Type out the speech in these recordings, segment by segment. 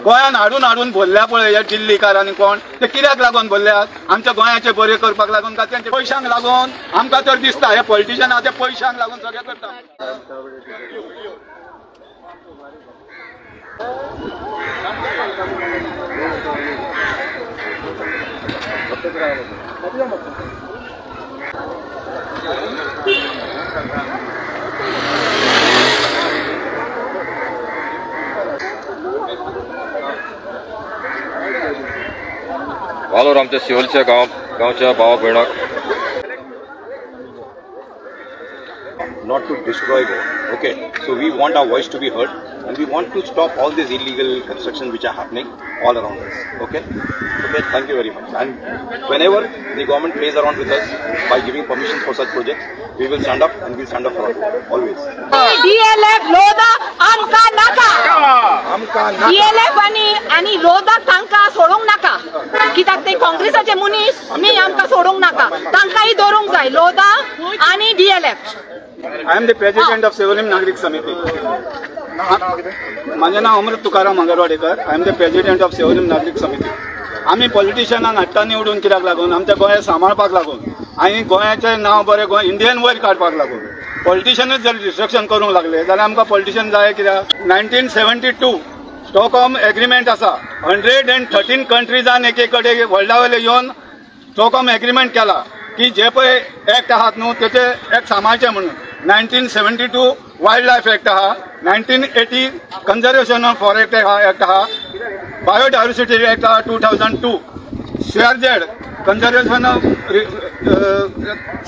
गोंयान हाडून हाडून भरल्या पळय हे दिल्लीकार आनी कोण ते कित्याक लागून भरल्यात? आमच्या गोंयाचे बरे करपाक लागून काय तेंच्या पयशांक लागून? आमकां तर दिसता हे पॉलिटिशियन आहा ते पयशांक लागून सगळें करता. वालोर आमच्या शिवोलच्या गांव गांवच्या भावा भयणाक. Not to destroy Goa. Okay, so we want our voice to be heard and we want to stop all these illegal construction which are happening all around us. Okay, okay, thank you very much. And whenever the government plays around with us by giving permissions for such projects, we will stand up and we'll stand up for our Goa, always. DLF Lodha आमकां नाका. DLF आनी आनी लोधा तांकां सोडूंक नाका, कित्याक ते काँग्रेसाचे मनीस. मी आमकां सोडूंक नाका, तांकांय दवरूंक जाय लोधा आनी DLF. I am the president of Siolim Nagrik Samiti. माझे नाव अमृत Tukaram मंगलवाडेकर. I am the president of Siolim Nagrik Samiti. आमी पॉलिटिशियनांक हाडटा निवडून कित्याक लागून? आमच्या गोंय सांबाळपाक लागून आनी गोंयाचें नांव बरें गोंय इंडियन वयर काडपाक लागून. पॉलिटिशियनूच जर डिस्ट्रक्शन करूंक लागले जाल्यार आमकां पॉलिटिशियन जाय कित्याक? 1972 स्टॉकहोम एग्रीमेंट आसा. 113 कंट्रीजान एके कडेन वर्ल्डा वयले येवन स्टॉकहोम एग्रीमेंट केला की जे पळय एक्ट आहात न्हू, तेचे एक्ट सांबाळचे म्हणून. 1972 वायल्ड लायफ एक्ट आहा, 1980 कन्जर्वेशन ऑफ फॉरेस्ट एक्ट आहा, बायोडायवर्सिटी एक्ट आहा 2002, CRZ conservation of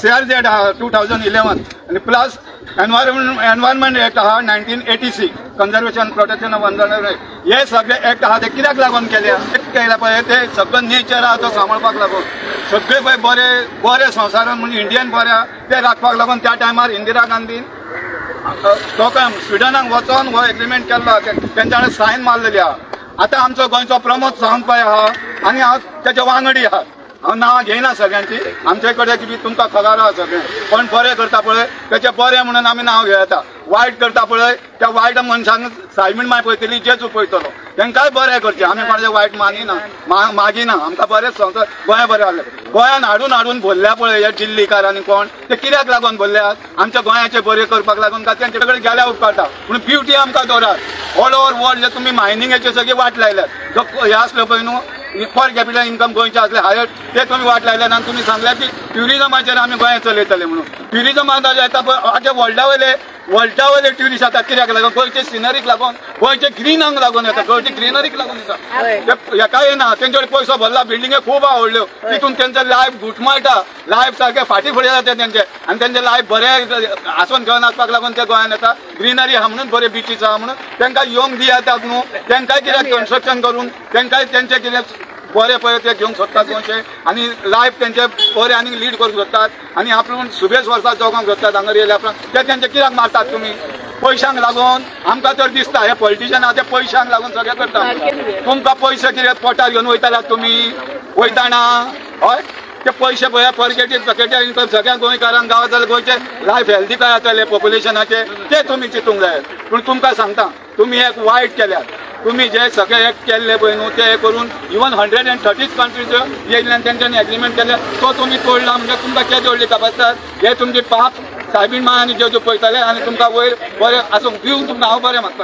CRZ आहा 2011 आनी प्लस एनवायरमेंट एक्ट आहा 1986, conservation protection of environment. हे सगळे एक्ट आहा ते कित्याक लागून केल्या? केल्या पळय ते सगळं नेचर आहा तो सांबाळपाक लागून, सगळे पळय बरे बरे संवसारान म्हणजे इंडियन बरे आहा ते राखपाक लागून. त्या टायमार इंदिरा गांधीन स्टॉकहोम स्विडनाक वचोन हो एग्रीमेंट केल्लो, तेंच्या वांगडा सायन मारलेली आहा. आतां आमचो गोंयचो प्रमोद सावंत पळय आहा आनी हांव तेजे वांगडी आहात. हांव नांवां घेयना सगळ्यांची, आमचे कडेन बी तुमकां खबर आहा सगळें. कोण बरें करता पळय तेचें बरें म्हणून आमी नांव घेता, वायट करता पळय त्या वायट मनशांक सायबीण माय पळयतली, जेजू पळयतलो. तांकांय बरें करचें. आमी कोणाचें वायट मानिना, मागिना. आमकां बरेंच संवसार गोंय बरें आहलें. गोंयान हाडून हाडून भरल्या पळय हे दिल्लीकार आनी कोण ते कित्याक लागून भरल्यात? आमच्या गोंयाचे बरें करपाक लागून काय तेंचे कडेन गेल्या उपकारता? पूण ब्युटी आमकां दवरात. ऑल ओवर वर्ल्ड जे तुमी मायनिंगाचे सगळे वाट लायल्यात, जो हे आसलो पळय न्हू पर कॅपिटल इन्कम गोंयचे आसले हायस्ट, ते तुमी वाट लायल्यात. आनी तुमी सांगल्यात की ट्युरिजमाचेर आमी गोंयांत चलयतले म्हणून. ट्युरिजमात येता पळय आख्या वर्ल्डा वयले ट्युरिस्ट येतात कित्याक लागून? गोंयचे सिनरीक लागून, गोंयचे ग्रीनाक लागून येता, गोंयचे ग्रीनरीक लागून येता. ते हेका येना. तेंचे कडेन पयसो भरला, बिल्डिंगे खूब आवडल्यो, तितून तेंचे लायफ घुटमळटा, लायफ सारकें फाटीं फुडें जाता तेंचे आनी तेंचे लायफ बरें आसून घेवन वचपाक लागून ते गोंयांत येता. ग्रीनरी आहा म्हणून, बरे बिचीस आहा म्हणून तांकां येवंक दियात न्हू. तांकांय कित्याक कन्स्ट्रक्शन करून तांकांय तेंचे कितें बरें पळय ते घेवंक सोदतात गोंयचे आनी लायफ तेंचे बरें आनी लीड करूंक सोदतात आनी आपूण सुबेज वर्सां जगोंक सोदतात. हांगा येयल्या उपरांत ते तेंचे कित्याक मारतात तुमी? पयशांक लागून? आमकां तर दिसता हे पॉलिटिशियन आहा ते पयशांक लागून सगळें करता. तुमकां पयशे कितें पोटार घेवन वयताले तुमी वयताना? हय, ते पयशे पळय पर पॅकेटी इन्कम सगळ्या गोंयकारांक गावत जाल्यार गोंयचे लायफ हेल्दी काय जातले पॉप्युलेशनाचे, ते तुमी चिंतूंक जाय. पूण तुमकां सांगता, तुमी एक वायट केल्यात. तुमी जे सगळे एक्ट केल्ले पळय न्हू, ते करून इवन 130 कंट्रीज येयल्ल्यान तेंच्यांनी एग्रीमेंट केले, तो तुमी तोडला म्हणजे तुमकां केदी व्हडली कापास्ताद. हे तुमची पाप सायबीण मा आनी जेजू पळयतले आनी तुमकां वयर बरें आसूंक दिवंक तुमकां हांव बरें मागता.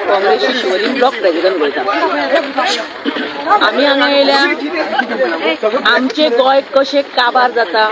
काँग्रेसची शिवोली ब्लॉक प्रेसिडेंट उलयता. आमी हांगा येयल्या, आमचे गोंय कशें काबार जाता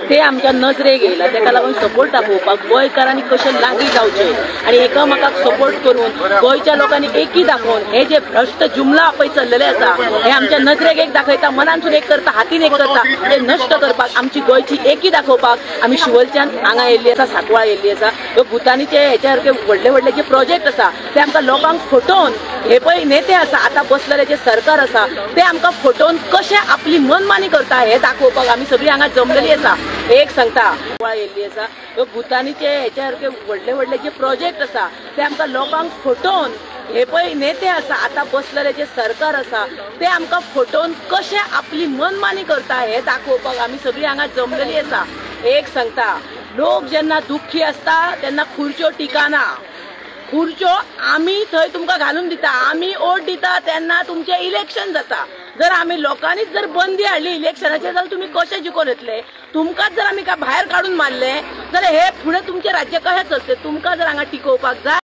ते आमच्या नजरेक येयला. तेका लागून सपोर्ट दाखोवपाक, गोंयकारांनी कशें लागीं जावचें आनी एकामेकाक सपोर्ट करून गोंयच्या लोकांनी एकी दाखोवन हे जे भ्रश्ट जुमला पळय चल्लेले आसा, हे आमच्या नजरेक एक दाखयता, मनानसून एक करता, हातीन एक करता, ते नश्ट करपाक, आमची गोंयची एकी दाखोवपाक आमी शिवोलच्यान हांगा येयल्ली आसा, सांकवाळ येयल्ली आसा. भुतानीचे हेच्या सारके व्हडले व्हडले जे प्रोजेक्ट आसा ते आमकां लोकांक फटोवन हे पळय नेते आसा, आतां बसलेले जे सरकार आसा ते आमकां फटोवन कशें आपली मनमानी करता हे दाखोवपाक आमी सगळीं हांगा जमलेली आसा. एक सांगता, येयल्ली आसा. भुतानीचे हेच्या सारके व्हडले व्हडले जे प्रोजेक्ट आसा ते आमकां लोकांक फटोवन हे पळय नेते आसा, आतां बसलेले जे सरकार आसा ते आमकां फटोवन कशें आपली मनमानी करता हे दाखोवपाक आमी सगळीं हांगा जमलेली आसा. एक सांगता, लोक जेन्ना दुख्खी आसता तेन्ना खुर्च्यो टिकाना. खुर्च्यो आमी थंय तुमकां घालून दिता, आमी वोट दिता तेन्ना तुमचें इलेक्शन जाता. जर आमी लोकांनीच जर बंदी हाडली इलेक्शनाचेर जाल्यार तुमी कशें जिखून येतले? तुमकांच जर आमी भायर काडून मारले जाल्यार हे फुडें तुमचें राज्य कशें चलतलें? तुमकां जर हांगा टिकोवपाक जाय.